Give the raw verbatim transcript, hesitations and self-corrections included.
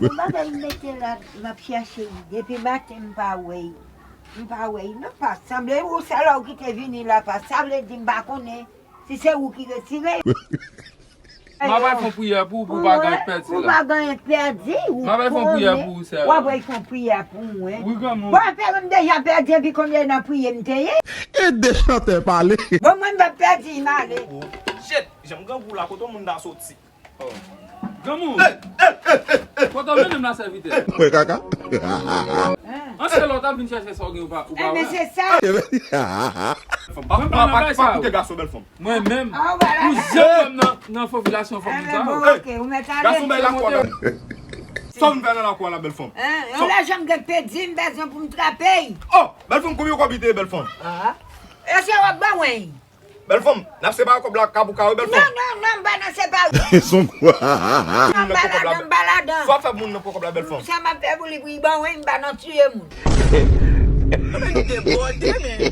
Yon bagay m mete la, m ap chèche l. Depi maten m pa wè l. M pa wè l. Non, pa sanble ou sèl ou ki te vini la, pa sa vle di m pa konnen si se ou ki retire l. M ap al fè yon priyè pou ou, pou w pa gen pèdi la. Ou pa gen pèdi, ou... M ap al fè yon priyè pou ou, sè. W ap al fè yon priyè pou mwen. Wi, granmoun. Bon, apre m deja pèdi, epi konbyen nan priye m te ye? Ede chantè pale. Bon, mwen m p ap pèdi, m ale. Shit, jan m grangou la, kote moun ta soti? Granmoun. Kote w mennen m la, sèvitè? Mwen kaka. An se lè w t ap vin chèche sa w gen, ou pa, ou pa wè. Enben, se sa. Mwen pa nan bagay sa yo. Pa koute gason, bèl fanm. Mwen menm, ou jan wè m nan, nan fòmilasyon fòm sa yo. Enben, bon, ok, ou mèt ale. Gason bay lakwa, bèl. Sa w vin fè nan lakwa la, bèl fanm? Yon lajan m gen pèdi, m bezwen pou m trape l. Oh, bèl fanm, konbyen kòb li te ye, bèl fanm? Ah. E se w ap ban mwen. Bèl fanm, n ap separe kòb la ka pou ka, wi, bèl fanm. Non, non, non, m pa nan separe. Son kwa? Non, m pa ladan, m pa ladan. Sa w ap fè pou moun nan pran kòb la, bèl fanm? Sa m ap fè pou li, pou li ban mwen, m pa nan tiye moun. Debòde, men.